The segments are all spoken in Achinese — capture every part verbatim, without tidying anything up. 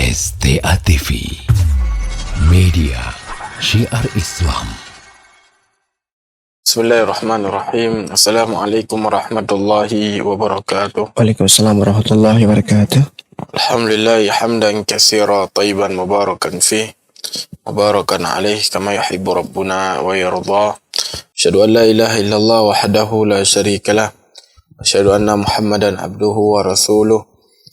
S T A T V, media syiar Islam. Bismillahirrahmanirrahim. Assalamualaikum warahmatullahi wabarakatuh. Waalaikumsalam warahmatullahi wabarakatuh. Alhamdulillah, hamdan katsira, thayyiban mubarakan fih, mubarakan alaih, kama yuhibbu rabbuna wa yarda. Asyhadu an la ilaha illallah wahdahu la syarikalah. Asyhadu anna Muhammadan abduhu wa rasuluh,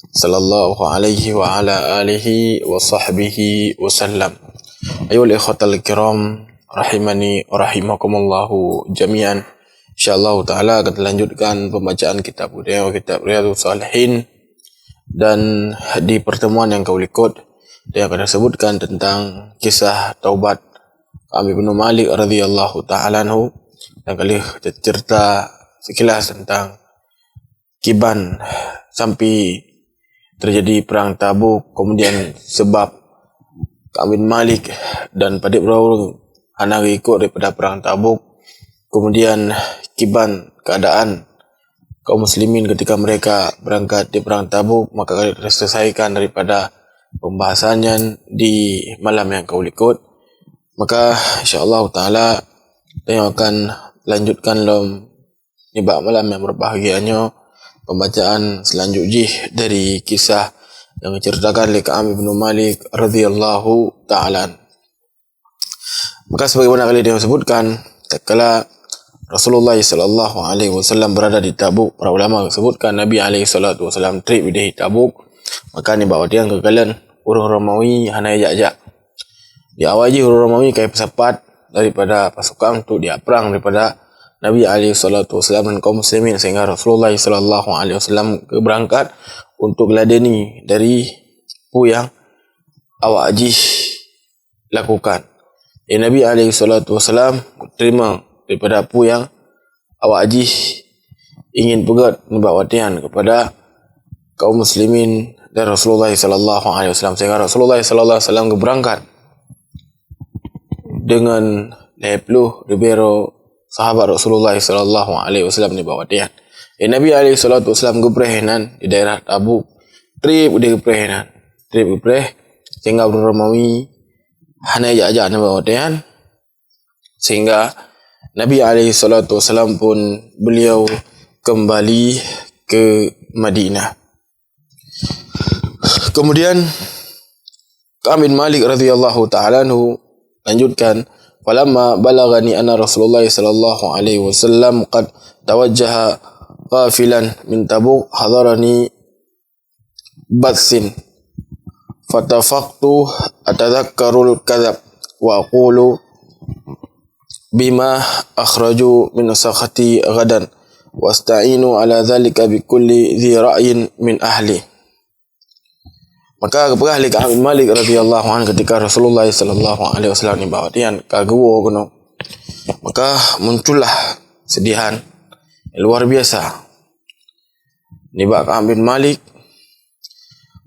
sallallahu alaihi wa ala alihi wa sahbihi wa sallam. Ayuhal ikhwatal kiram, rahimani wa rahimakumullahu jami'an. Insyaallah taala akan dilanjutkan pembacaan kitab, kitab Riyadhus Shalihin, dan di pertemuan yang ka likot, dia akan disebutkan tentang kisah taubat Ka'ab ibnu Malik radhiyallahu ta'ala anhu, dan ka lheueh cerita sekilas tentang kiban sampai terjadi perang Tabuk, kemudian sebab Ka'ab bin Malik dan padit droe ureuëng hana ikut daripada perang Tabuk, kemudian kiban keadaan kaum muslimin ketika mereka berangkat di perang Tabuk, maka akan diselesaikan daripada pembahasan nyan di malam yang ka likot. Maka insyaallah taala, tanyoe akan lanjutkan lom nibak malam yang berbahagia nyoe pembacaan selanjut jih dari kisah yang diceritakan oleh Ka'ab bin Malik radhiyallahu ta'ala. Maka sebagaimana tadi disebutkan, tatkala Rasulullah sallallahu alaihi wasallam berada di Tabuk, para ulama sebutkan Nabi alaihi salatu wasallam trip di Tabuk, maka nibak watée nyan geukalon ureuëng Romawi hana jak-jak. Di awai jih ureuëng Romawi ka peusapat daripada pasukan untuk diaprang daripada Nabi alaihi salatu wasallam dan kaum muslimin, sehingga Rasulullah sallallahu alaihi wasallam geubeurangkat untuk geuladeni dari peue nyang awak jih lakukan. Jadi Nabi alaihi salatu wasallam terima daripada peue nyang awak jih ingin peugét nibak watée nyan kepada kaum muslimin dan Rasulullah sallallahu alaihi wasallam, sehingga Rasulullah sallallahu alaihi wasallam geubeurangkat dengan lhée ploh ribée droe sahabat Rasulullah sallallahu alaihi wasallam nibak watée nyan. Eh, Nabi alaihi salatu wasallam geupreh nan di daerah Tabuk. Trip di geupreh nan. Trip geupreh sehingga ureuëng Romawi hana jak-jak nibak watée nyan. Sehingga Nabi alaihi salatu wasallam pun beliau kembali ke Madinah. Kemudian Ka'ab bin Malik radhiyallahu ta'ala anhu lanjutkan, "Falamma balaghani anna Rasulullah sallallahu alaihi wasallam qad tawajjaha qafilan min Tabuk, hadarani batsin, fatafaqtu atadzakkarul kadzab wa aqulu bima akhraju min sakhati ghadan, wasta'inu ala dzalika bi kulli dzi ra'yin min ahli." Maka geupeugah lé Ka'ab bin Malik radhiyallahu anhu ketika Rasulullah sallallahu alaihi wasallam nibak watée nyan ka geuwoe keunoe, maka muncullah sedihan luar biasa nibak Ka'ab bin Malik.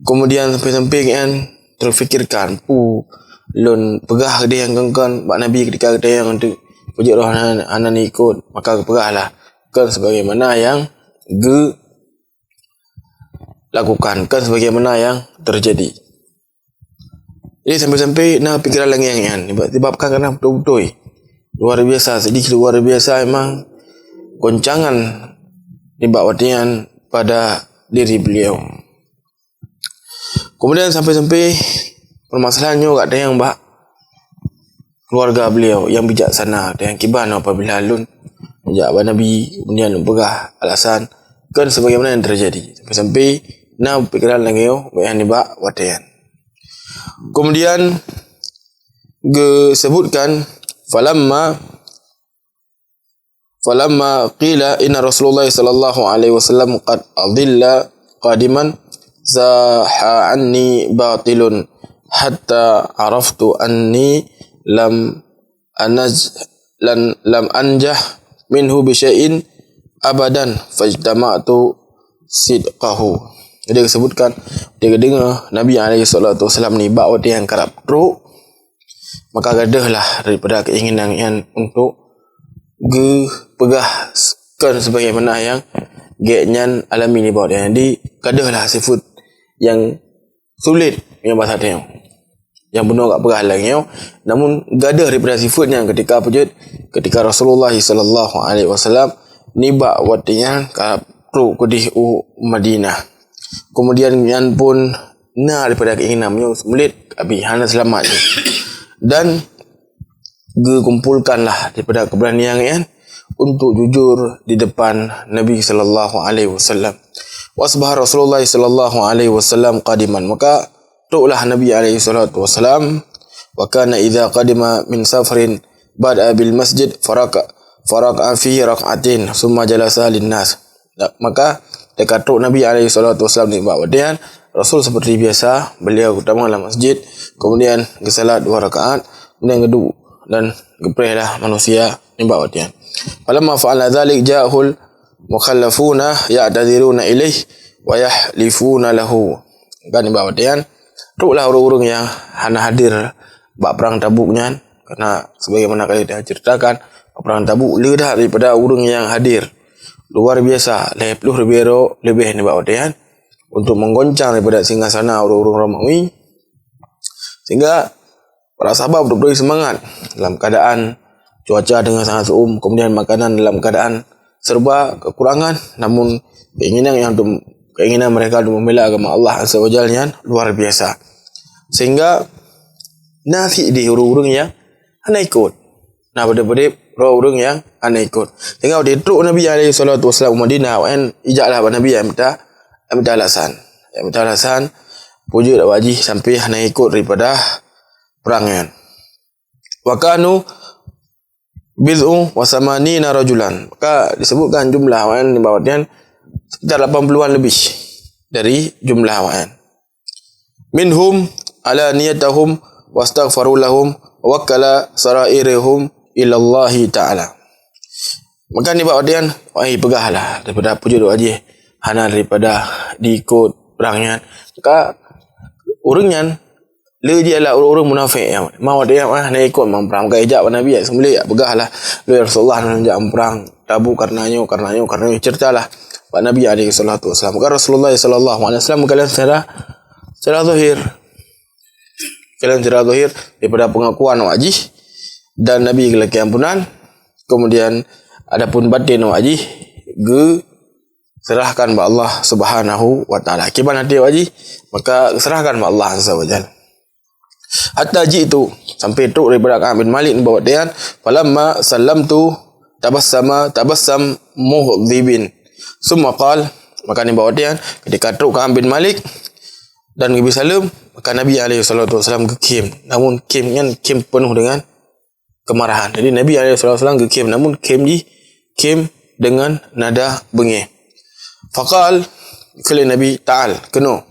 Kemudian sampai-sampai nyan terfikirkan, "Peue lôn peugah keudeh nyang kon-kon bak Nabi ketika geutanyoe teuk peujeuet roh hana, hana ikot?" Maka geupeugahlah, "Kon sebagaimana nyang geu lakukan, kon sebagaimana nyang terjadi." Jadi sampai-sampai na pikiran lagée nyan, disebabkan karena beutôi-beutôi luar biasa sedih, luar biasa memang goncangan nibak watée nyan pada diri beliau. Kemudian sampai-sampai permasalahan nyoe ka tanyong bak keluarga beliau yang bijaksana, dan kiban apabila lôn jak bak Nabi, kemudian lôn peugah alasan, kon sebagaimana yang terjadi. Sampai-sampai na pikiran lagée nyoe bak nyan nibak watée nyan. Kemudian geusebutkan, falamma, falamma qila inna Rasulullah sallallahu alaihi wasallam qad adilla qadiman, zaha anni batilun, hatta araftu anni lam anaj-, lan, lam anjah minhu bi syai'in abadan, fajtama'tu sidqahu. Jadi disebutkan, dia dengar Nabi alaihi salatu wasallam nibak watée nyang karab trok, maka gadôhlah daripada keinginan nyan untuk geupeugah kon sebagaimana nyang gét nyan alami nibak watée nyan. Jadi gadôhlah sifeuet nyang sulet Nyoe bahasa tanyoe. Nyang bunoe ka peugah lagée nyoe, namun gadôh daripada sifeuet nyan ketika peujeuet, ketika Rasulullah sallallahu alaihi wasallam nibak watée nyan ka trok keudeh u Madinah. Kemudian nyan pun na daripada keinginan meunyoe seumeulét abi hana seulamat jih. Dan geukumpulkanlah daripada keberanian nyan untuk jujur di depan Nabi sallallahu alaihi wasallam. Wa asbaha Rasulullah sallallahu alaihi wasallam qadiman. Maka troklah Nabi alaihi salatu wasallam, wa kana idza qadima min safarin bada'a bil masjid faraka faraka fi rak'atin summa jalasa lin nas. Maka teuka trok Nabi alaihi salatu wasallam nibak watée nyan, Rasul seperti biasa, beliau geutamong lam masjid, kemudian geusalat dua rakaat, kemudian geuduek dan geupreh lah manusia nibak watée nyan. Falamma fa'ala dzalik ja'ahul mukhallafuna ya'tadziruna ilaih wa yahlifuna lahu. Kan nibak watée nyan, troklah ureuëng-ureuëng nyang hana hadir bak perang Tabuk nyan, karena sebagaimana ka lheueh taceritakan, bak perang Tabuk le that daripada ureuëng nyang hadir. Luar biasa, lhée ploh ribée droe leubeh nibak watée nyan, untuk menggoncang daripada singgasana ureuëng-ureuëng Romawi. Sehingga para sahabat beutôi-beutôi seumangat dalam keadaan cuaca dengan sangat seuuem, kemudian makanan dalam keadaan serba kekurangan, namun keinginan yang untuk, keinginan mereka untuk membela agama Allah Azza wa Jalla nyan luar biasa. Sehingga na sideh ureuëng-ureuëng nyang hana ikot. Na padub-padub droe ureuëng nyang hana ikot. Sehingga watée trok Nabi alaihi salatu wasallam u Madinah, awaknyan ijak lah bak Nabi, ya mita, ya mita alasan. Ya mita alasan, peujeuet awak jih sampai hana ikot daripada perang nyan. Wa kanu bid'u wa samanina rajulan. Maka disebutkan jumlah awaknyan nibak watée nyan sekitar lapan puluhan lebih dari jumlah awaknyan. Minhum alaniyatahum wastaghfaru lahum wa wakkala sarairahum ilallahi ta'ala. Maka nibak watée nyan, wahai peugahlah daripada peujeuet awak jih hana daripada diikot perang nyan. Maka ureuëng nyan le jih adalah ureuëng-ureuëng munafék nyan. Ma watée nyan hana ikot bak perang, ka ijak bak Nabi, ya seumeulét, ya peugahlah, "Lôn, ya Rasulullah, lôn jak perang Tabuk karena nyoe, karena nyoe, karena nyoe." Ceritalah bak Nabi alaihi salatu wasallam. Maka Rasulullah sallallahu alaihi wasallam meukalon secara, secara zahir. Kalon secara zahir daripada pengakuan awak jih, dan Nabi geulakée ampunan. Kemudian adapun batin awak jih geuserahkan bak Allah Subhanahu wa Taala. Kiban até awak jih, maka serahkan bak Allah Azza wa Jalla. Hatta ji'tu, sampai trok daripada Ka'ab bin Malik nibak watée nyan, falamma sallamtu tabassama tabassam mughdhibin. Summa qal, maka nibak watée nyan, ketika trok Ka'ab bin Malik dan geubri saleuem, maka Nabi alaihi salatu wasallam geukhém. Namun khém nyan khém penuh dengan kemarahan. Jadi Nabi alaihi salatu wasallam geukhém, namun khém jih khém dengan nada beungéh. Faqal, kheun lé Nabi, "Ta'al, keunoe."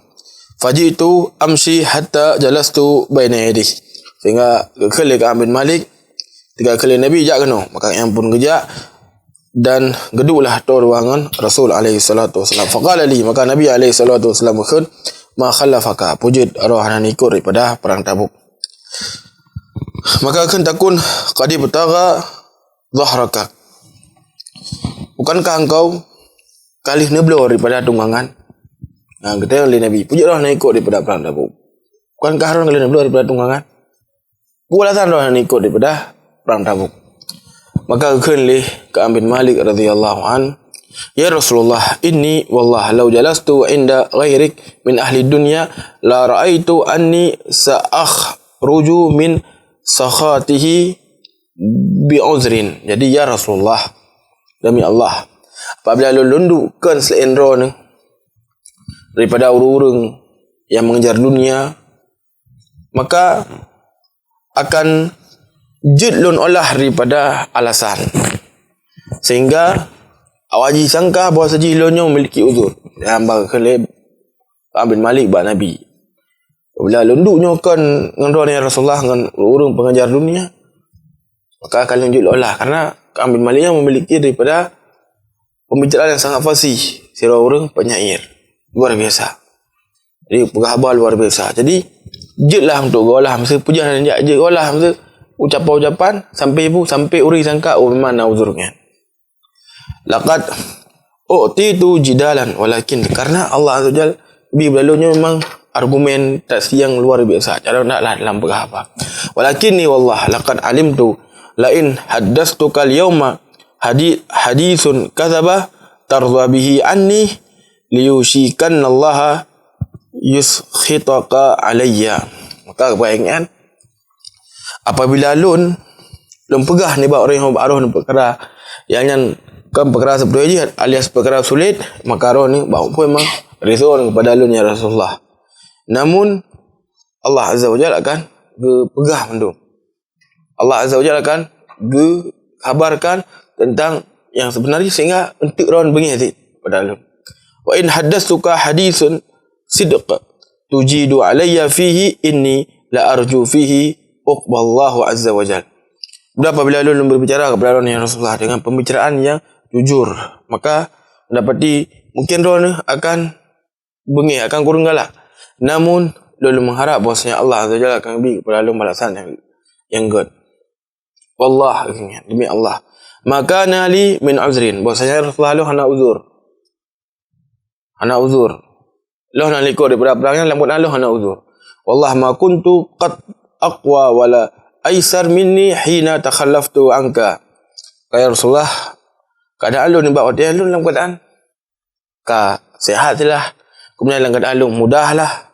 Faji'tu amshi hatta jalastu baina yadayhi. Sehingga geukheun lé Ka'ab bin Malik, teuka kheun lé Nabi, "Jak keunoe." Maka nyan pun geujak dan geuduek lah toe dua ngon Rasul alaihi salatu wasallam. Faqala li, maka Nabi alaihi salatu wasallam geukheun, "Ma khalafaka, peujeuet droe hana ikot daripada perang Tabuk?" Maka kheun takun, "Qad ibtagha dhahraka." Bukankah engkau ka lheueh neubloe daripada tunggangan? Nah, geutanyong lé Nabi, "Peujeuet droe hana ikot daripada perang Tabuk? Bukankah droe ka lheueh neubloe daripada tunggangan? Peue alasan droe hana ikot daripada perang Tabuk?" Maka geukheun lé Ka'ab bin Malik radhiyallahu an, "Ya Rasulullah, inni wallah law jalastu inda ghairik min ahli dunya la ra'aitu anni sa'akhruju min sakhatihi bi uzrin." Jadi, ya Rasulullah, demi Allah, apabila lôn, lôn duek kheun selain droeneuh daripada ureuëng-ureuëng nyang mengejar dunia, maka akan jeuet lôn olah daripada alasan, sehingga awak jih sangka bahwa jih lôn nyoe memiliki uzur. Nyang ba kheun lé Ka'ab bin Malik bak Nabi, "Bila lôn duek nyoe kon ngon droeneuh, ya Rasulullah, ngon ureuëng pengejar dunia, maka akan lôn jeuet lôn olah." Karena Ka'ab bin Malik nyoe memiliki daripada pembicaraan yang sangat fasih, sidroe ureuëng penyair luar biasa. Jadi, peugah haba luar biasa. Jadi, jeuetlah untuk geuolah, meusti peujah dan jak jeuet geuolah, meusti ucapan-ucapan sampai bu, sampai ureuëng sangka, "Oh, memang na uzur nyan." "Laqad u'titu jidalan, walakin," karena Allah Azza wa Jalla bri bak lôn nyoe memang argumentasi nyang luar biasa. Cara nak lah dalam peugah apa. Walakinni wallah laqad alimtu la in haddatstukal yauma hadi-, haditsun kadzaba tardha bihi anni liyusyikannallaha yuskhitaka alayya. Maka bayangkan, apabila lôn, lôn peugah nibak ureuëng nyang bak roh peukara nyang nyan kon peukara sibeutôi jih alias peukara sulet, maka roh ni bak peue memang ridho kepada lôn, ya Rasulullah. Namun, Allah Azza wa Jalla akan geupeugah mandum. Allah Azza wa Jalla akan geukhabarkan tentang yang sebenarnya sehingga enteuk droen beungéh cit pada lôn. Wa in haddastuka haditsun sidq tujidu alayya fihi inni la arju fihi uqballahu azza wa jal. Dan apabila lôn berbicara kepada droen, ya Rasulullah, dengan pembicaraan yang jujur, maka mendapati mungkin droen akan beungéh, akan kureueng galak. Namun, lôn mengharap bahwasanya Allah Azza wa Jalla akan bri kepada lôn balasan yang, yang gét. Wallah, demi Allah. Maka nali min uzrin, bahwasanya Rasulullah lôn hana uzur. Hana uzur. Lôn hana likot daripada perang nyan, lam keuadaan lôn hana uzur. Wallah ma kuntu qad aqwa wala aisar minni hina takhallaftu anka. Ya Rasulullah, keadaan lôn nibak watée lôn lam keadaan ka sehat lah. Kemudian lam keadaan lôn mudah lah.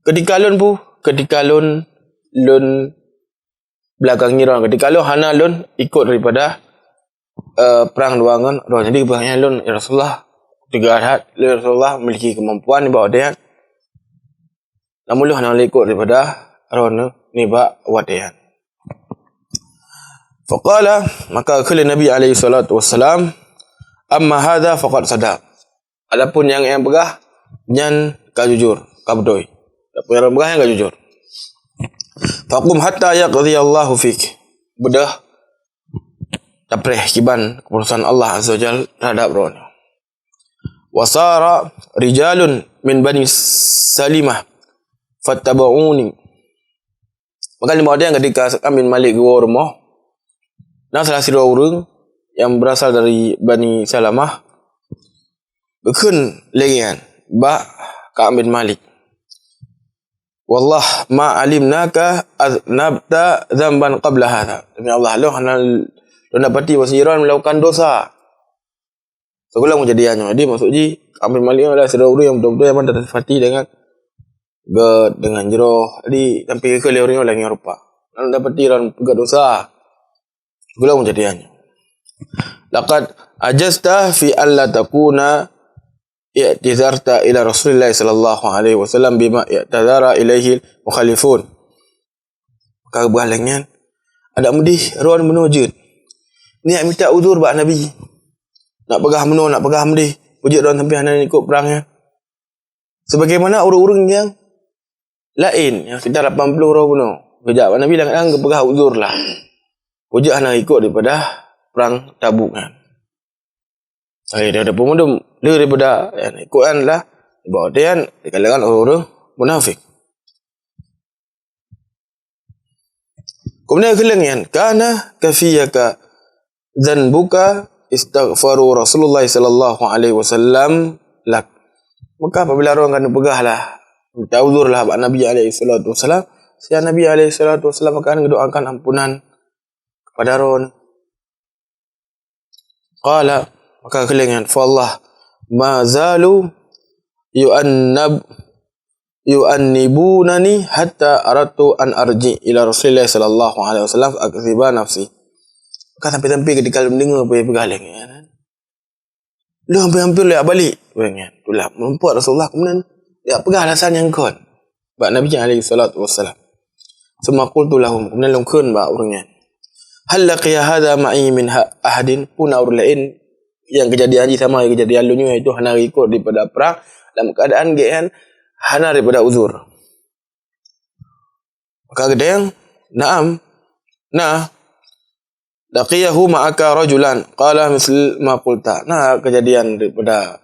Ketika lôn pu, ketika lôn, lôn belakang ngiron, ketika lôn hana lôn ikut daripada, eh, perang dua ngon roh. Jadi, bahkan lôn, ya Rasulullah, teuga that, lôn, ya Rasulullah, memiliki kemampuan nibak watée nyan. Namun lôn hana lôn ikut daripada roh nibak watée nyan. Faqala, maka kheun lé Nabi alaihi salatu wassalam, "Amma hadza faqad sadaq." Adapun nyang, nyang peugah, nyan ka jujur, ka beutôi. Adapun nyang peugah, nyan ka jujur. "Faqum hatta yaqdhiyallahu fik." Beudôh tapreh kiban keputusan Allah Azza wa Jalla terhadap droeneuh. "Wa sara rijalun min Bani Salimah fattaba'uni." Maka lima orang ketika Ka'ab bin Malik geuwoe rumoh, na salah sidroe ureuëng nyang berasal dari Bani Salamah, geukheun lé nyan bak Ka'ab bin Malik, "Wallah ma alimnaka aznabta dzanban qabla hadza." Demi Allah, lôn hana lôn dapati bahwa sidroe melakukan dosa sigohlom kejadian nyoe. Jadi, maksud jih, Ka'ab bin Malik nyoe adalah sidroe ureuëng nyang beutôi-beutôi nyang tersifati dengan gét, dengan jroh. Jadi, sampai keu lé ureuëng nyoe lagée nyoe rupa. Lôn dapati droen gét dosa sigohlom kejadian nyoe. "Laqad ajazta fi alla takuna i'tazarta ila Rasulillah sallallahu alaihi wasallam bima i'tazara ilaihi mukhalifun." Ka geupeugah lagée nyan, adak meudeh droen meunoe jeuet. Niat mita uzur bak Nabi. Nak peugah meunoe, nak peugah meudeh. Peue jeuet droen sampai hana ikot perang nyan. Sebagaimana ureuëng-ureuëng nyang laén, nyang sekitar lapan puluh droe bunoe. Geujak bak Nabi lam keadaan geupeugah uzur lah. Peue jeuet hana ikot daripada perang Tabuk nyan. Hai, dah, dah peumudum. Le daripada, ya, ikut kan lah. Bawa dia kan, di kalangan orang-orang munafik. Kemudian keuleungian, "Kana kafiyaka dzanbuka istaghfaru Rasulullah sallallahu alaihi wasallam lak." Maka apabila orang kan peugah lah, minta uzur lah bak Nabi alaihi salatu wasallam, sehingga Nabi alaihi salatu wasallam akan mendoakan ampunan kepada droen. Qala, maka keuleungian, "Fa Allah ma zalu yu'annab, yu'annibunani hatta aradtu an arji ila Rasulillah sallallahu alaihi wasallam fa akdhiba nafsi." Maka sampai-sampai ketika lôn deungoe peue peugah lagée nyan, lôn hampir-hampir lôn jak balek. Ureuëng nyan, itulah, meureumpok Rasulullah, kemudian jak peugah alasan nyang kon bak Nabi alaihi salatu wassalam. Summa qultu lahum, kemudian lôn kheun bak ureuëng nyan, "Hal laqiya hadza ma'i min ha-, ahadin?" Peue na ureuëng laén nyang keujadian jih sama kejadian lôn nyoe, iaitu hana ikot daripada prang dalam keuadaan gét nyan hana daripada uzur. Maka geudeng, "Na'am, na." "Laqiyahu ma'aka rajulan, qala misl ma qulta." Na keujadian daripada,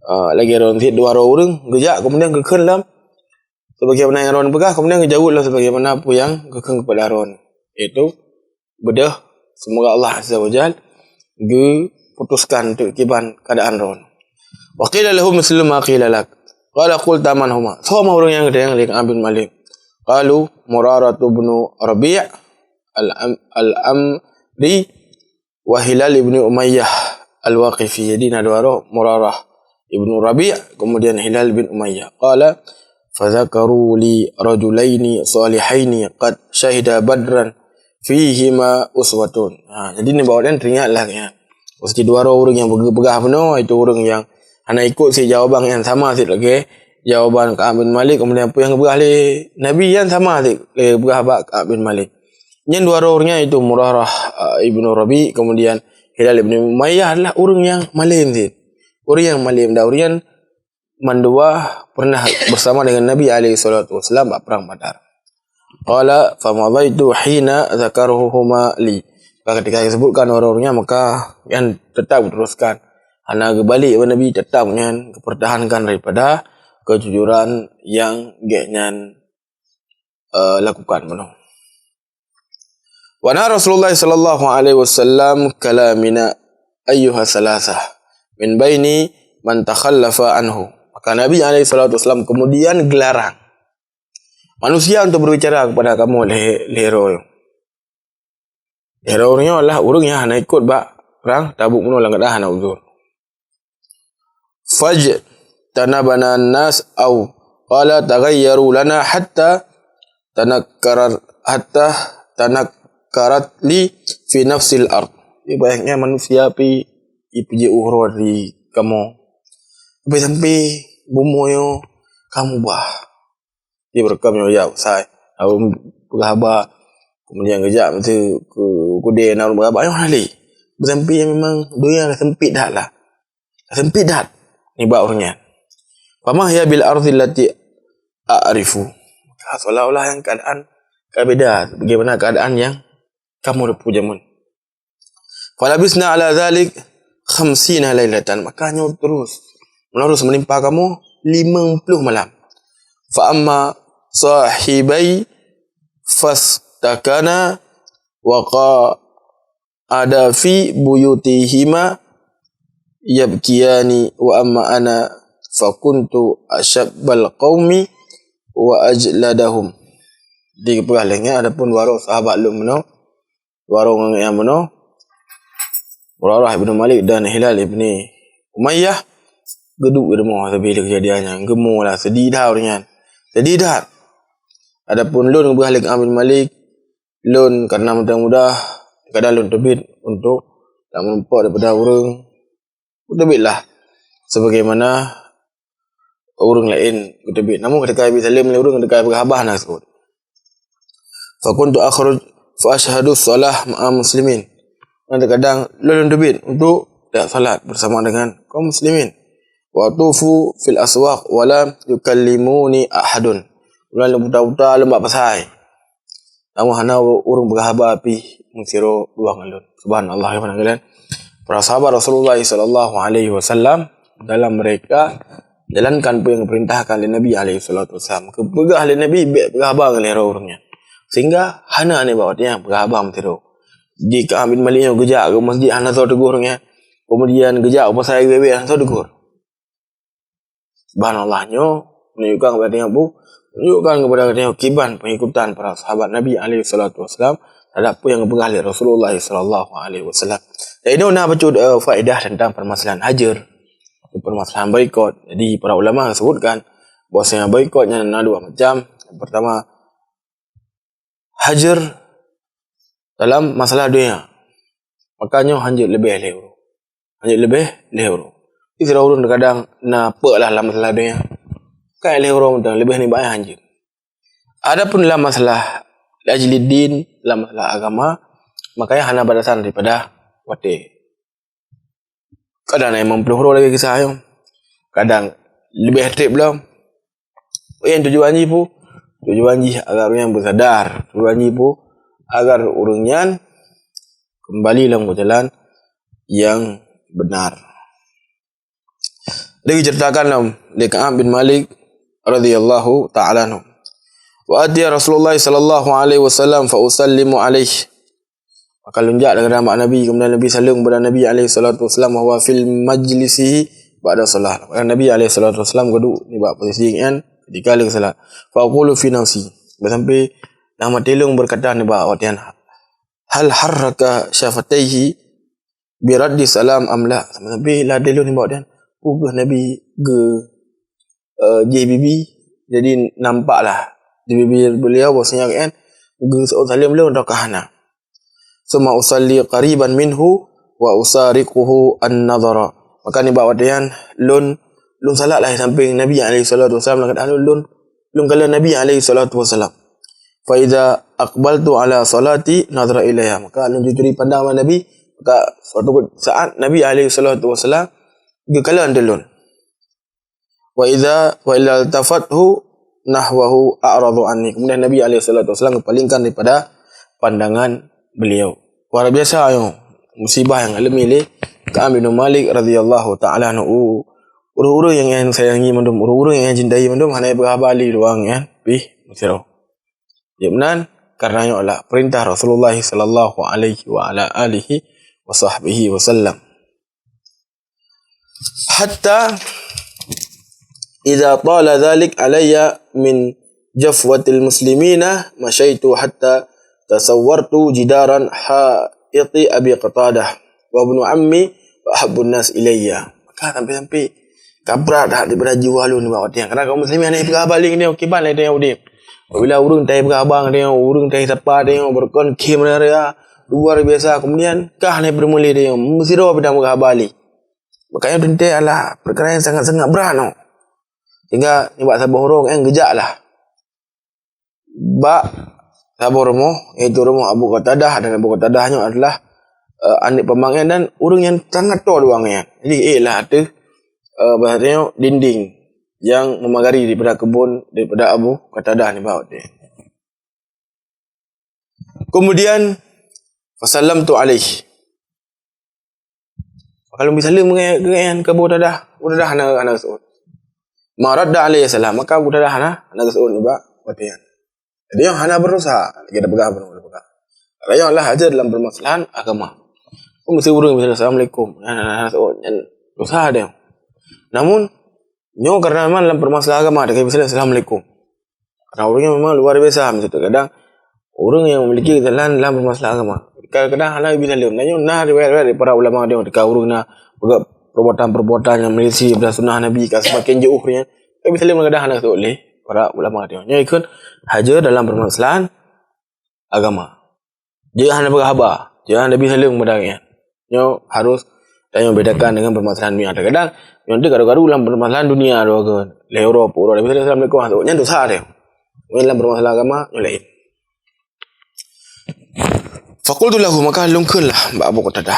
uh, lagée droen cit dua droe ureuëng geujak, kemudian geukheun lom sebagaimana nyang droen peugah, kemudian geujaweueb lom sebagaimana peue nyang geukheun kepada droen, iaitu beudôh, semoga Allah Azza wa Jal geuputuskan untuk kiban keadaan droen. "Wa qila lahu mislu ma qila lak." Qala qulta man huma? Soe meuh ureuëng nyang geutanyong lé Ka'ab bin Malik? Qalu Murarah bin Rabi' al-Am-, al-Amri wa Hilal ibni Umayyah al-Waqifi. Jadi na dua droe, Murarah ibnu Rabi', kemudian Hilal bin Umayyah. Qala fadzakaru li rajulaini salihaini qad syahida Badran fihima uswatun. Ha, jadi nibak awak nyan teuingat lah nyan. Pasti dua droe ureuëng nyang peugah bunoe, itu ureuëng nyang hana ikot si jawaban nyang sama cit lagée jawaban Ka'ab bin Malik, kemudian peue nyang geupeugah lé Nabi nyan sama cit lagée geupeugah bak Ka'ab bin Malik. Nyan dua droe ureuëng nyan, itu Murarah, uh, ibnu Rabi', kemudian Hilal ibnu Umayyah adalah ureuëng nyang malém cit. Ureuëng nyang malém dan ureuëng nyan mandua pernah bersama dengan Nabi alaihi salatu wasallam bak perang Badar. Qala famadaitu hina dzakaruhuma li. Maka ketika disebutkan orang-orangnya, maka nyan tetap diteruskan. Hana geubalik bak Nabi, tetap nyan geupertahankan daripada kejujuran yang gobnyan, eh, lakukan bunoe. Wa naha Rasulullah sallallahu alaihi wasallam kalamina ayyuha salasah min baini man takhallafa anhu. Maka Nabi alaihi salatu wasallam kemudian geularang manusia untuk berbicara kepada kamu lhée, lhée droe. Lhée droe nyoe adalah ureuëng nyang hana ikot bak perang Tabuk bunoe, lam keuadaan hana uzur. Fajtanabana nas au qala taghayyaru lana hatta tanakkarat, hatta tanakkarat li fi nafsil ard. Jadi, bayangkan manusia pi ipeujeuet uroe di kamoe. Sampai-sampai bumoe nyoe ka mubah. Di beureukat nyoe ya usai. Lalu peugah haba. Kemudian geujak meuti keu, keu dée na ureuëng peugah haba nyoe hana lé. Sampai memang donya ka sempit that lah. Sempit that nibak ureuëng nyan. Fama hiya bil ardhi allati a'rifu. Seolah-olah yang keadaan ka beda bagaimana keadaan yang kamoe teupeue jameun. Falabisna ala dzalik khamsina lailatan. Maka nyoe terus menerus menimpa kamoe limong ploh malam. Fa amma sahibai fastakana wa qa ada fi buyutihima yabkiyani wa amma ana fakuntu asyabbal qaumi wa ajladahum. Di geupeugah lé nyan, adapun dua droe sahabat lôn bunoe, dua droe ngon nyang bunoe, Murarah ibnu Malik dan Hilal ibni Umayyah, geuduek geudeungoe sabé lé keujadian nyan, geumoe lah, seudih that ureuëng nyan. Seudih that. Adapun lôn geupeugah lé Ka'ab bin Malik, lôn karena mudah-mudah kadang lôn teubiet untuk tak meureumpok daripada ureuëng, teubiet lah sebagaimana ureuëng laén geuteubiet. Namun ketika Nabi saleuem lé ureuëng, ketika peugah haba na seubut. Fakuntu akhruj fa asyhadu shalah ma'a muslimin. Dan terkadang lôn, lôn teubiet untuk tak salat bersama dengan kaum muslimin. Wa tufu fil aswaq wa lam yukallimuni ahadun. Ulôn lôn buta-buta lôn bak pasai. Namun hana ureuëng peugah haba pih meusidroe dua ngon lôn. Subhanallah, ya, para sahabat Rasulullah sallallahu alaihi wasallam dalam mereka jalankan peue nyang geupeurintahkan lé Nabi alaihi salatu wasallam. Geupeugah lé Nabi bék peugah haba ngon lhée droe ureuëng nyan. Sehingga hana nibak watée nyan peugah haba meusidroe. Di Ka'ab bin Malik nyoe geujak keu masjid hana soe teugor ureuëng nyan. Kemudian geujak u pasai geuwée hana soe teugor. Subhanallah, nyoe menunjukkan kepada geutanyoe bu, menunjukkan kepada geutanyoe kiban pengikutan para sahabat Nabi alaihi salatu wasallam terhadap peue nyang geupeugah lé Rasulullah sallallahu alaihi wasallam. Dan inoe na bacut, eh, faedah tentang permasalahan hajar, permasalahan boikot. Jadi para ulama sebutkan bahwasanya boikot nyan na dua macam. Yang pertama, hajar dalam masalah dunia. Maka nyoe hanjeuet leubeh lhée uroe. Hanjeuet leubeh lhée uroe. Di sidroe ureuëng kadang na peue lah lam masalah dunia. Kai lhée uroe mantong leubeh nibak nyan hanjeuet. Adapun lam masalah li ajli din, lam masalah agama, maka nyan hana batasan daripada watée. Kadang na limong ploh uroe lagée kisah nyoe. Kadang leubeh treb lom. Nyang tujuan jih peue? Tujuan jih agar ureuëng nyan beusadar. Tujuan jih peue? Agar ureuëng nyan kembali lam jalan yang benar. Lagi ceritakan lom lé Ka'ab bin Malik radhiyallahu ta'ala anhu. Wa atiya Rasulullah sallallahu alaihi wasallam fa usallimu alaihi. Maka lôn jak lagée bak Nabi, kemudian Nabi saleuem kepada Nabi alaihi salatu wasallam, wa huwa fil majlisi ba'da salat. Maka Nabi alaihi salatu wasallam geuduek nibak posisi nyan ketika lheueh salat. Fa aqulu fi nafsi, sampai lam até lôn berkata nibak awak nyan, "Hal harraka syafataihi bi raddi salam am la?" Sampai lam até lôn nibak awak nyan, peue geuh Nabi geu, eh, jih bibi, jadi nampak lah di bibir beliau bahwasanya kan geuseuôt saleuem lôn atawa hana. "Tsumma usalli qariban minhu wa usariquhu an-nadhara." Maka nibak watèe nyan lôn, lôn salat lah sampéng Nabi alaihi salatu wasallam, lam keuadaan lôn, lôn kalon Nabi alaihi salatu wasallam. "Fa idza aqbaltu ala salati nadhara ilayya." Maka lôn curi pandang bak Nabi, maka suatu saat Nabi alaihi salatu wasallam geukalon lôn. "Wa idza, wa idza iltafathu nahwahu a'radu anni." Kemudian Nabi alaihi salatu wasallam geupalingkan daripada pandangan beliau. Luar biasa nyoe musibah nyang alami lé Ka'ab bin Malik radhiyallahu ta'ala anhu. Ureueng-ureueng nyang sayangi mandum, ureueng-ureueng nyang cintai mandum, hana peugah haba lé dua nyang pih meusidroe. Jeuet meunan, karena nyoe adalah perintah Rasulullah sallallahu alaihi wa ala alihi wa sahbihi wasallam. "Hatta idza tala dzalik alayya min jafwatil muslimina, masyaitu hatta tasawwartu jidaran haiti Abi Qatadah wa ibnu ammi wa ahabbun nas ilayya." Maka sampai-sampai ka brat that daripada jiwa lôn nibak watèe nyan. Karena kaum muslimin hana peugah haba lé ngon kiban lé tanyoe udép. Apabila ureueng tanyoe peugah haba ngon tanyoe, ureueng tanyoe sapa tanyoe, beureukan khém raya, luar biasa. Kemudian kah hana peureulèe tanyoe, meusidroe pih tanyoe peugah haba lé. Maka nyoe teuntèe adalah peukara nyang sangat-sangat brat nyoe. Sehingga nibak saboh uroe nyan geujak lah bak saboh rumoh, yaitu rumoh Abu Qatadah, dan Abu Qatadah nyoe adalah, eh, aneuk paman nyan dan ureueng nyang sangat toe dua nyan. Jadi, ék lah ateueh, eh, bahasa nyoe dinding nyang meumagari daripada keubon daripada Abu Qatadah nibak watèe nyan. Kemudian, fasallamtu alaihi. Maka lôn bi saleuem ngon, ngon keu Abu Qatadah, Abu Qatadah hana, hana geuseuôt. Ma radda alaihi salam, maka Abu Qatadah hana, hana geuseuôt nibak watèe nyan. Jadi nyoe hana berdosa, lagèe tapeugah bunoe tapeugah. Karena nyoe adalah hajeut dalam permasalahan agama. Kon meusti ureueng misalnya, "Assalamualaikum," hana, hana geuseuôt, nyan dosa nyoe. Namun, nyoe karena memang dalam permasalahan agama, tapeugah misalnya, "Assalamualaikum." Karena ureueng nyan memang luar biasa, maksud kadang ureueng nyang memiliki kesalahan dalam permasalahan agama. Kadang-kadang hana bi saleuem. Dan nyoe na riwayat-riwayat dari para ulama nyoe, ketika ureueng na peugah perbuatan-perbuatan nyang menyelisih daripada sunnah Nabi ka semakin jauh nyan, ka bi saleuem kadang hana geuseuôt lé para ulama nyoe. Nyoe ikheun hajeut dalam permasalahan agama. Jeuet hana peugah haba, jeuet hana bi saleuem keupada nyan. Nyoe harus tanyoe bedakan dengan permasalahan dunia. Kadang-kadang nyoe teuh garu-garu lam permasalahan dunia, dua ke lé Eropa, Eropa, tapi assalamualaikum, nyan dosa teuh. Nyoe lam permasalahan agama, nyoe laén. Faqultu lahu, maka lôn kheun lah bak Abu Qatadah,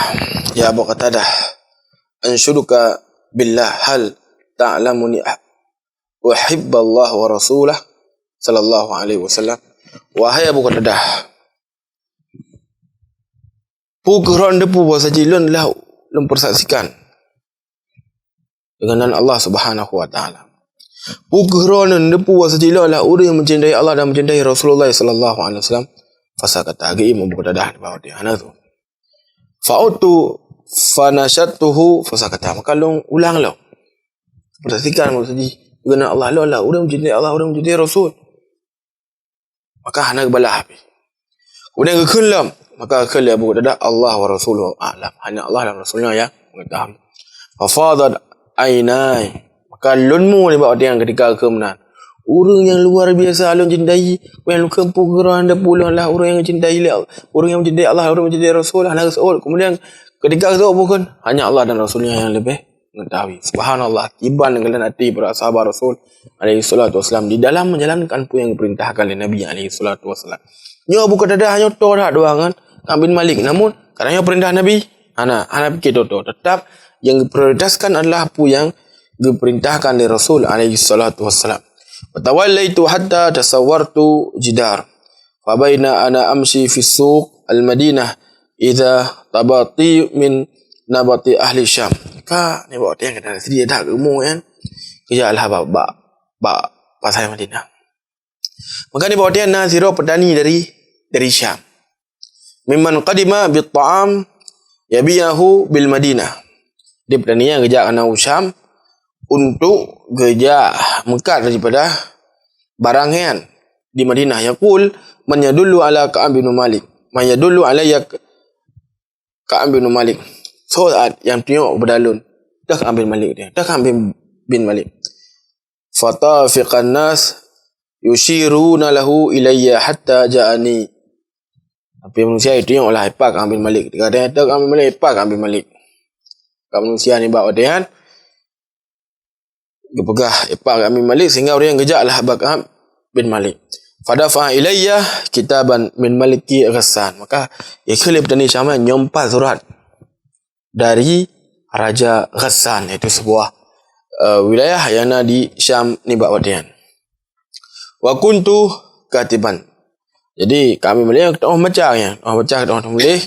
"Ya Abu Qatadah, anshuduka billah, hal ta'lamuni uhibballah wa rasulah sallallahu alaihi wasallam?" Wahai Abu Qatadah, peue keuh droeneuh neuteupeue bahwa saji lôn lah lôn persaksikan dengan nan Allah Subhanahu wa Taala. Peue keuh droeneuh neuteupeue bahwa saji lôn lah ureueng nyang mencintai Allah dan mencintai Rasulullah sallallahu alaihi wasallam? Fasakata, geuiem Abu Qatadah nibak watèe nyan, hana geuseuôt. Fa'udtu fanashadtuhu fasakata. Maka lôn ulang lom. Persaksikan maksud jih, keunan Allah lôn lah ureueng mencintai Allah, ureueng mencintai Rasul. Maka hana geubalah pih. Kemudian geukheun lom, maka geukheun lé Abu Qatadah, "Allah wa rasuluhu a'lam." Hanya Allah dan Rasulnya yang mengetahui. Fafadat ainai. Maka lôn mu nibak watèe nyan ketika geukheun meunan. Ureueng nyang luar biasa lôn cintai, nyang lôn kheun peue keuh droeneuh neuteupeue lôn lah ureueng nyang cintai lé Allah, ureueng nyang mencintai Allah, ureueng mencintai Rasul, hana geuseuôt. Kemudian ketika geuseuôt peue kheun, hanya Allah dan Rasulnya yang lebih mengetahui. Subhanallah, kiban geulan até para sahabat Rasul alaihi salatu wasalam di dalam menjalankan peue nyang geuperintahkan lé Nabi alaihi salatu wasalam. Nyoe Abu Qatadah nyoe toe that dua ngon Ka'ab bin Malik, namun karena nyoe perintah Nabi, hana, hana pikir toe-toe. Tetap yang diprioritaskan adalah peue nyang geuperintahkan lé Rasul alaihi salatu wasalam. Fatawallaitu hatta tasawwartu jidar. Fabaina ana amshi fi suq al-Madinah idza tabati min nabati ahli Syam. Ka nibak watèe nyan, keunan siri dak geumu nyan. Keuja lah bak, bak, bak pasai Madinah. Maka nibak watèe nyan na sidroe petani dari, dari Syam. Mimman qadima bit ta'am yabi'ahu bil Madinah. Di petani nyang geujak keunan u Syam, untuk geujak meukat daripada barang nyan di Madinah. Yaqul, "Man yadullu ala Ka'ab bin Malik? Man yadullu alayya Ka'ab bin Malik?" Soe nyang tunyok kepada lôn? Teuh Ka'ab bin Malik dia. Teuh Ka'ab bin, bin Malik. Fatafiqan nas yushiruna lahu ilayya hatta ja'ani. Tapi manusia itu nyok lah, "Ipak Ka'ab bin Malik." Kadang itu Ka'ab bin Malik, "Ipak Ka'ab bin Malik." Ka manusia nibak watée nyan geupeugah, "Ipak Ka'ab bin Malik," sehingga ureuëng geujak lah bak Ka'ab bin Malik. Fadafa'a ilayya kitaban min maliki Ghassan. Maka, ya kheun lé petani Syam nyan, nyoe pat surat dari Raja Ghassan, iaitu sebuah, eh, wilayah yang na di Syam nibak watée nyan. Wa kuntu katiban. Jadi, Ka'ab bin Malik teungoh baca nyan, teungoh baca, teungoh tuléh.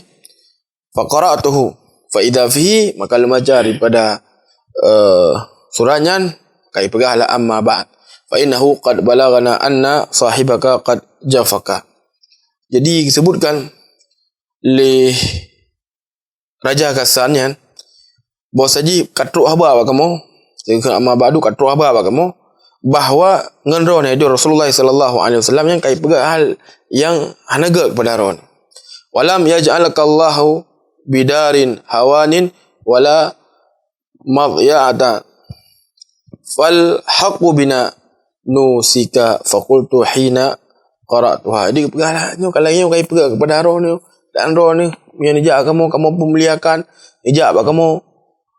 Faqara'tuhu. Fa idza fihi, maka lôn baca daripada, eh, surat nyan, ka ipeugah lah, "Amma ba'd. Fa innahu qad balaghana anna sahibaka qad jafaka." Jadi, disebutkan lé Raja Ghassan nyan, bahwa saji ka trok haba bak kamoe, "Amma ba'du," ka trok haba bak kamoe, bahwa ngon droeneuh, yaitu Rasulullah sallallahu alaihi wasallam, nyan ka ipeugah hal nyang hana gét kepada droeneuh. "Walam yaj'alkallahu bidarin hawanin wala madhya'ata." "Fal haqqu bina nusika," faqultu hina qara'tuha. Jadi, geupeugah lah, nyoe ka lagée nyoe ka ipeugah kepada droeneuh, dan droeneuh, meunyoe neujak kamoe, kamoe peumuliakan, neujak bak kamoe,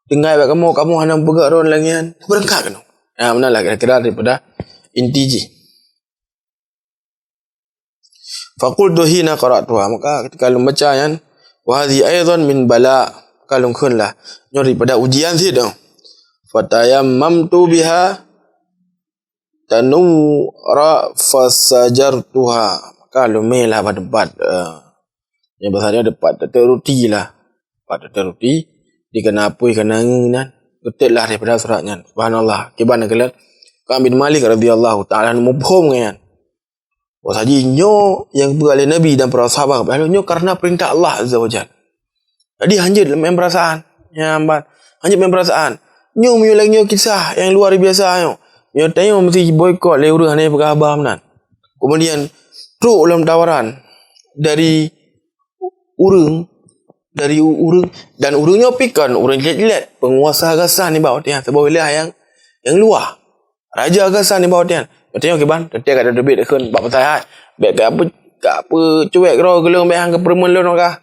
tinggai bak kamoe, kamoe hana meupeugah droeneuh lagée nyan, teubeurangkat keunoe. Nah, meunan lah kira-kira daripada inti jih. Faqultu hina qara'tuha, maka ketika lôn baca nyan, "Wa hadhi aidan min bala," maka lôn kheun lah, "Nyoe daripada ujian cit nyoe." Fatayammamtu biha tanura fasajartuha, maka lôn mé lah bak teumpat, eh, nyang bahasa dia teumpat teuteuek ruti lah. Teumpat teuteuek ruti, dikeuna apui, keuna angeue nan, geuteuk lah daripada surat nyan. Subhanallah, kiban keulan Ka'ab bin Malik radhiyallahu ta'ala anhu muphom ngon nyan. Bahwa saji nyoe nyang geupeugah lé Nabi dan para sahabat, lalu nyoe karena perintah Allah Azza wa Jalla. Jadi, hanjeuet main perasaan. Nyan ban. Hanjeuet main perasaan. Nyoe meunyoe lagée nyoe kisah nyang luar biasa nyoe. Nyoe tanyoe meusti jiboikot lé ureuëng hana peugah haba meunan. Kemudian, trok lom tawaran dari ureuëng, dari u-, ureuëng, dan ureuëng nyoe pih kon ureuëng jilét-jilét, peunguasa Ghassan nibak watée nyan, saboh wilayah nyang, nyang luwa. Raja Ghassan nibak watée nyan. Watée nyoe kiban, teuntée ka teubiet kheun bak peusahat, "Bék ka peu-, ka peucuek droe keu lôn, bék han keupeureumeun lôn ka.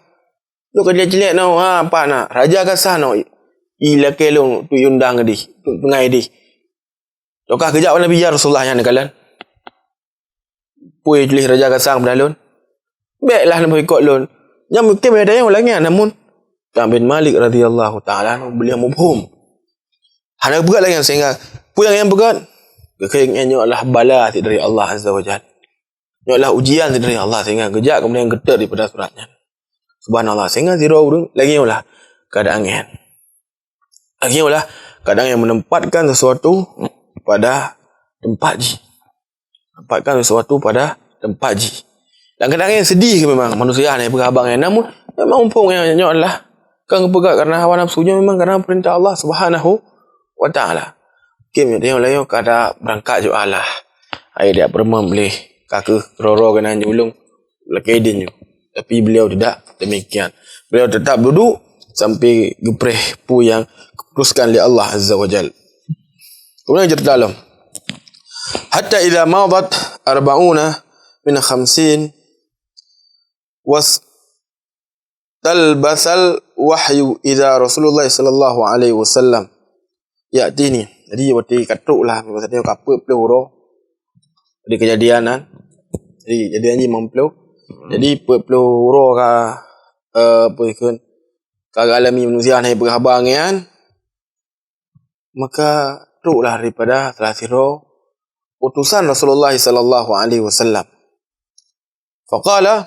Lôn ka jilét-jilét nyoe, ha, pat na, Raja Ghassan nyoe, i lakée lôn tu iundang dih, tu peungai dih." Tokah geujak bak Nabi, "Ya Rasulullah, nyan neukalon. Peue tuléh Raja Ghassan keupada lôn? Bék lah neuboikot lôn." Nyan mungken meunyoe tanyoe lagée nyan, namun Ka'ab bin Malik radhiyallahu ta'ala anhu beuliau muphom. Hana geupeugah lagée nyan sehingga peue nyang geupeugah? Geupeugah nyan nyoe adalah bala cit dari Allah Azza wa Jalla. Nyoe adalah ujian cit dari Allah sehingga geujak kemudian geuteuk daripada surat nyan. Subhanallah, sehingga sidroe ureuëng lagée nyoe lah keadaan nyan. Lagée nyoe lah keadaan nyang menempatkan sesuatu pada tempat jih. Tempatkan sesuatu pada tempat jih. Dan kadang yang sedih memang manusia ni peugah abang yang, namun memang mumpung yang nyoe adalah kan peugah karena hawa nafsunya, memang karena perintah Allah Subhanahu wa Taala. Oke, dia lain kada berangkat juga lah. Ai dia beremam boleh kaki roro kena julung lakée idin nyoe. Tapi beliau tidak demikian. Beliau tetap duduk sampai geupreh peue nyang geuputuskan lé Allah Azza wa Jal. Kemudian cerita lom. Hatta idza madat arba'una min khamsin wastalbasal wahyu idza Rasulullah sallallahu alaihi wasallam ya'tini. Jadi, watée ka trok lah, maksudnya ka peuet ploh uroe. Jadi, kejadian kan. Jadi, kejadian jih limong ploh. Jadi, peuet ploh uroe ka, eh, apa ikon, ka galami manusia hana peugah haba ngian. Maka, troklah daripada salah sidroe utusan Rasulullah sallallahu alaihi wasallam. Faqala,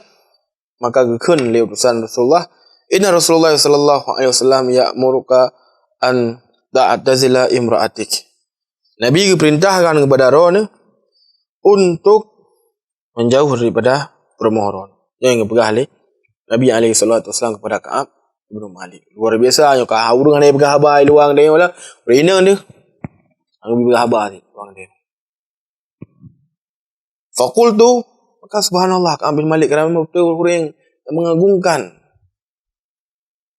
maka geukheun lé utusan Rasulullah, "Inna Rasulullah sallallahu alaihi wasallam ya'muruka an ta'tazila imra'atik." Nabi geupeurintahkan keupada droeneuh untuk menjauh daripada peurumoh droeneuh. Nyang geupeugah lé Nabi alaihi salatu wasallam keupada Ka'ab bin Malik. Luar biasa nyoe ka ureuëng hana peugah haba luang deh lah. Ureuëng inong deh. Nyang geubi haba tadi, ureueng tadi. Faqultu, maka subhanallah, Ka'ab bin Malik, karena beutôi ureueng nyang mengagungkan,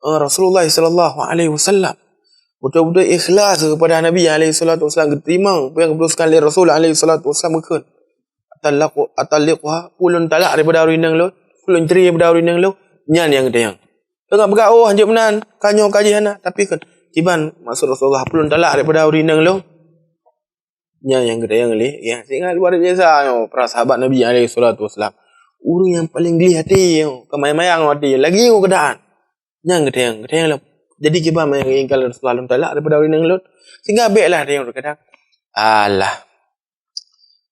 eh, Rasulullah sallallahu alaihi wasallam. Beutôi-beutôi ikhlas kepada Nabi alaihi salatu wasallam, geuteurimong apa nyang geuputuskan lé Rasul alaihi salatu wasallam, geukheun, "Atallaqu-, atalliquha, peue lôn talak daripada ureueng inong lôn, peue lôn cerai daripada ureueng inong lôn." Nyan nyang geutanyong. Teungoh peugah, "Oh, hanjeuet meunan, ka nyoe ka jih hana." Tapi kheun, "Kiban maksud Rasulullah, peue lôn talak daripada ureueng inong lôn?" Nyan nyang geutanyong lé, ya, sehingga luar biasa nyoe para sahabat Nabi alaihi salatu wasallam. Ureueng nyang paleng gleh até nyoe, ka mayang-mayang até, lagèe nyoe keuadaan. Nyan geutanyong, geutanyong lom. Jadi kiban meuingat Rasulullah lôn talak daripada ureueng inong lôn. Sehingga bèk lah tanyong terkadang. Alah.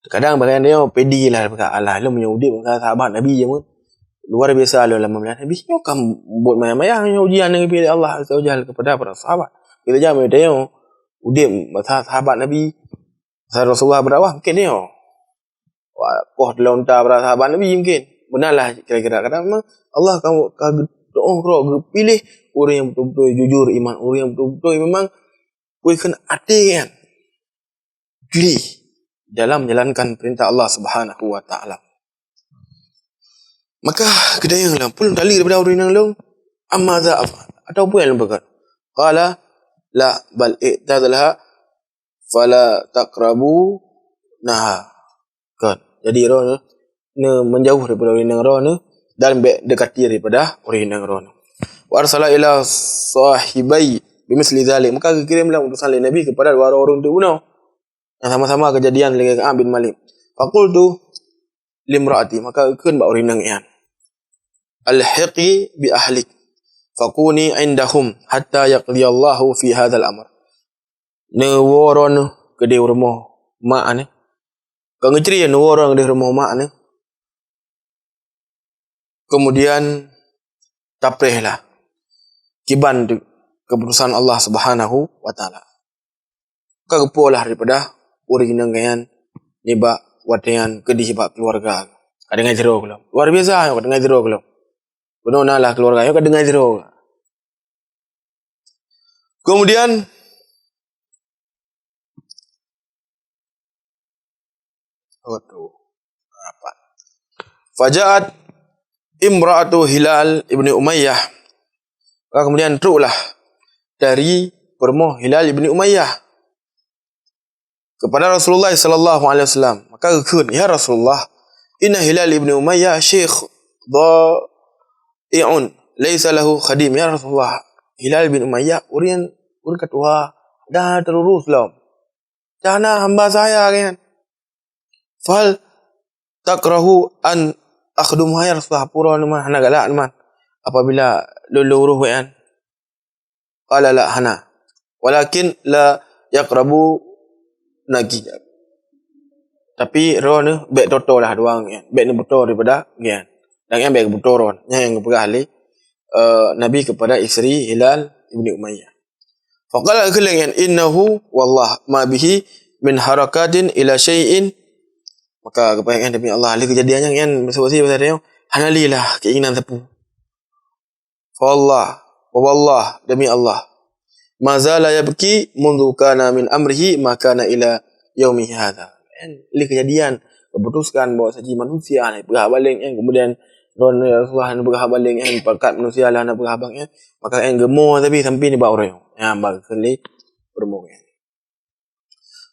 Terkadang bagian dia pede lah, peugah, "Alah, lôn meunyoe udép masa sahabat Nabi jameun, luar biasa lôn lam pemilihan Nabi." Nyoe kan buet mayang-mayang, nyoe ujian nyang geubri lé Allah Azza wa Jalla kepada para sahabat. Kita jangan tanyong udép masa sahabat Nabi, masa Rasulullah berdakwah, mungkin nyoe. Wah, poh teulah unta para sahabat Nabi mungkin. Beuna lah kira-kira. Kadang memang Allah ka, ka geutu'oh droe, geupiléh ureueng nyang beutôi-beutôi jujur iman, ureueng nyang beutôi-beutôi memang peue kheun até nyan gleh dalam menjalankan perintah Allah Subhanahu wa Ta'ala. Maka geutanyong lom, "Peue lôn talak daripada ureueng inong lôn? Am madza af'al? Atawa peue nyang lôn peubuet?" Qala, "La, bal i'tazilha fala taqrabunaha." Kan. Jadi droeneuh neu-, menjauh daripada ureueng inong droeneuh dan bèk dekati daripada ureueng inong droeneuh. Wa arsala ila sahibai bimithli dzalik. Maka geukirém lom utusan lé Nabi kepada dua ureueng teuk bunoe. Yang sama-sama kejadian lagèe Ka'ab bin Malik. Faqultu limra'ati, maka geukheun bak ureueng inong nyan, "Alhiqi bi ahlik, fakuni indahum hatta yaqdiyallahu fi hadzal amr." Neuwoe droeneuh keudéh rumoh mak neuh. Ka geucerai, neuwoe droeneuh keudéh rumoh mak neuh. Kemudian tapreh lah kiban keputusan Allah Subhanahu wa Ta'ala. Ka geupoh lah daripada ureueng inong nyan nibak watèe nyan keudéh bak keuluwarga. Ka deungon sidroe gohlom. Luar biasa nyoe, ka deungon sidroe gohlom. Bunoe na lah keuluwarga nyoe ka deungon sidroe. Kemudian, waduh, apa? Faja'at imra'atu Hilal ibni Umayyah. Maka kemudian troklah dari peurumoh Hilal ibni Umayyah kepada Rasulullah sallallahu alaihi wasallam. Maka geukheun, "Ya Rasulullah, inna Hilal ibni Umayyah syekh dha'i'un, laisa lahu khadim." Ya Rasulullah, Hilal bin Umayyah ureueng, ureueng ka tuha dan hana teururus lom. Dan hana hamba sahaya nyan. Fahal takrahu an akhdumha ya Rasulullah? Peue droeneuh man, hana galak man apabila lôn, lôn urus awaknyan? Qala la, hana. Walakin la yaqrabunaki. Tapi droeneuh bèk toto lah dua nyan, bèk neubuto daripada nyan. Dan nyan bèk geubuto droeneuh. Nyan nyang geupeugah lé, eh, Nabi kepada isteri Hilal ibni Umayyah. Faqala, geukheun lé nyan, "Innahu wallah ma bihi min harakatin ila syai'in." Maka geupeugah nyan, "Demi Allah, lé keujadian nyan, nyan beuseuti-seuti nyoe, hana lé lah keinginan sapeue." Fa wallah, wa wallah, demi Allah. Ma zala yabki mundu kana min amrihi ma kana ila yaumi hadza. Kan, lé keujadian, geuputuskan bahwa saji manusia hana peugah haba lé nyan, kemudian droeneuh Rasulullah hana peugah haba lé nyan, pakat manusia lah hana peugah haba nyan, maka nyan geumo tapi sampai nibak uroe nyoe. Nyan bak keu lé peurumoh nyan.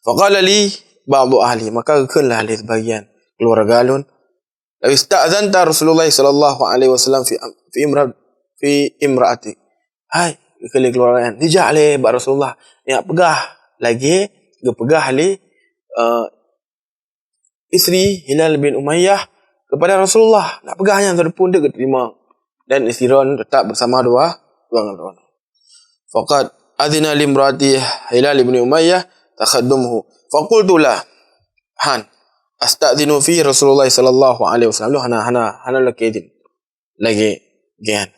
Faqala li ba'du ahli, maka geukheun lah lé sebagian keluarga lôn, "Lau ista'dzanta Rasulullah sallallahu alaihi wasallam fi am-, fi imra-, fi imraati." Hai, geukheun lé keluarga nyan, neujak lé bak Rasulullah, neujak peugah lagèe geupeugah lé, eh, isteri Hilal bin Umayyah kepada Rasulullah. Nak peugah nyan, telepon deuek geuteurimong. Dan isteri droeneuh tetap bersama dua, dua ngon droeneuh. Faqad adzina limraati Hilal bin Umayyah takhaddumuhu. Faqultu la, han, asta'dzinu fi Rasulullah sallallahu alaihi wasallam. Lôn hana, hana, hana lakèe izin lagèe nyan.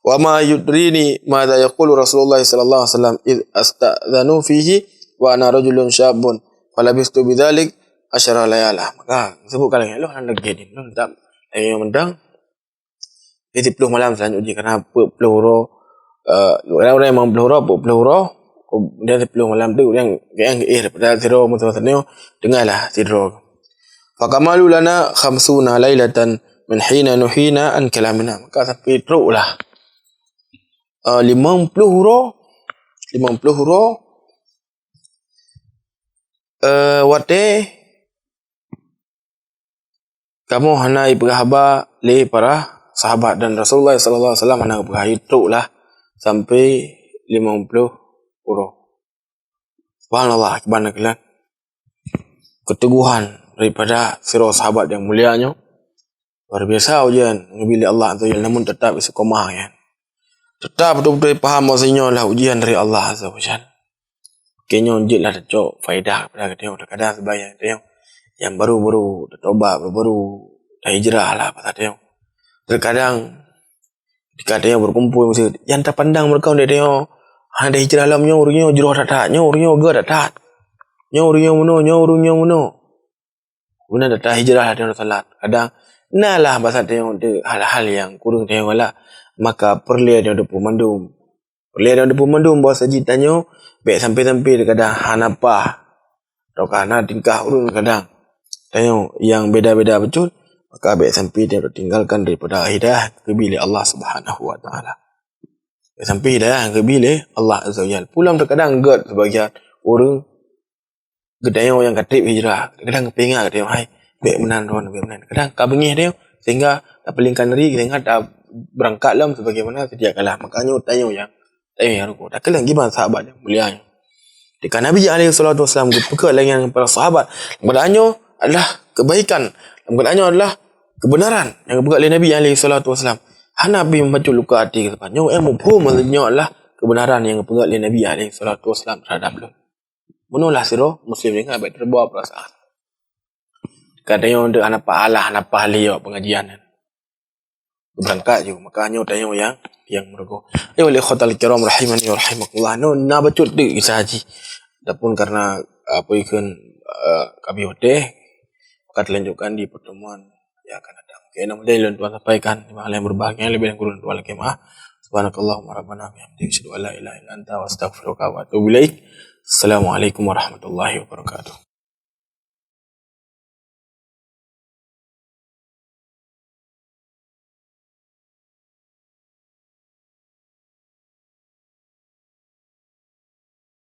Wa ma yudrini madza yaqulu Rasulullah sallallahu alaihi wasallam id asta'dzanu fihi wa ana rajulun syabbun falabistu bidzalik asyara layalah. Maka, sebut ka lagèe nyan, lôn hana lakèe izin, lôn tetap lagèe nyan mantong. Jadi, ploh malam selanjut jih, karena peuet ploh uroe, eh, kadang ureueng memang ploh uroe, peuet ploh uroe, Kemudian sepuluh malam tu yang yang eh daripada sidroe masa-masa nyoe, dengarlah sidroe. Fakamalu lana khamsuna lailatan min hina nuhina an kalamina. Maka sampai trok lah. Uh, limong puluh uroe, limong puluh uroe, uh, watée kamoe hana ipeugah haba lé para sahabat dan Rasulullah sallallahu alaihi wasallam hana geupeugah, trok lah sampai limong puluh uroe. Subhanallah, akiban keulan. Keteguhan daripada sidroe sahabat yang mulia nyoe. Luar biasa ujian yang diberi Allah Azza wa Jalla, namun tetap istiqomah, ya. Tetap betul-betul paham bahwa nyoe adalah ujian dari Allah Azza wa Jalla. Oke, nyoe jeuet lah tacok faedah kepada kita. Kadang sebagai kita yang baru-baru tatobat, baru-baru hijrah lah, kata dia. Terkadang ketika dia berkumpul mesti yang terpandang mereka dia, dia hana ada hijrah lom, nyoe ureueng nyoe jroh that-that, nyoe ureueng nyoe gét that-that. Nyoe ureueng nyoe meunoe, nyoe ureueng nyoe meunoe. Guna data hijrah dan salat. Kadang nalah basa tayong tu hal-hal yang kurang tayong lah. Maka perlu ada depu mandum. Perlu ada depu mandum bahwa saji tanyoe bek sampai-sampai kadang hana pah. Atau hana tingkah urun kadang. Tayong yang beda-beda betul, maka bek sampai dia tinggalkan daripada hidayah yang diberi oleh Allah Subhanahu wa Taala. Bek sampai hidayah yang diberi oleh Allah Azza wa Jalla. Pulang terkadang gét sebagian urang geutanyong nyang ka trép hijrah, kadang geupeuingat geutanyong, "Hai, bèk meunan droeneuh, bèk meunan." Kadang ka beungéh tanyong, sehingga tapalingkan diri, sehingga tabeurangkat lom sebagaimana seudia kala. Maka nyoe tanyong nyang, tanyong nyang rugoe. Takeuh lôn kiban sahabat nyang mulia nyoe. Ketika Nabi alaihi salatu wasallam geupeugah lagèe nyan keu para sahabat, lam keuadaan nyoe adalah kebaikan, lam keuadaan nyoe adalah kebenaran nyang geupeugah lé Nabi alaihi salatu wasallam. Hana pih membacut luka hati geuh saban. Nyoe, eh, muphom maksud nyoe adalah kebenaran nyang geupeugah lé Nabi alaihi salatu wasallam terhadap lôn. Meunoe lah sidroe muslim deungö, bèk teubawa peurasaan. Ka tanyong deuh hana pahala, hana pahala awak pengajian nyan. Beurangkat ju, maka nyoe tanyong nyang, nyang meurugoe. Ayo, lé khotal kiram rahimani wa rahimakumullah. Nyoe na bacut deuk kisah haji. Adapun karena, apa ikheun, eh, kabi watèe, maka dilanjutkan di pertemuan yang akan datang. Oke, namun dari lôn tuan sampaikan, terima kasih yang berbahagia, lebih dan kurang tuan lakèe maaf. Subhanakallahumma rabbana bihamdika, asyhadu an la ilaha illa anta, wa astaghfiruka wa atubu ilaik. Assalamualaikum warahmatullahi wabarakatuh.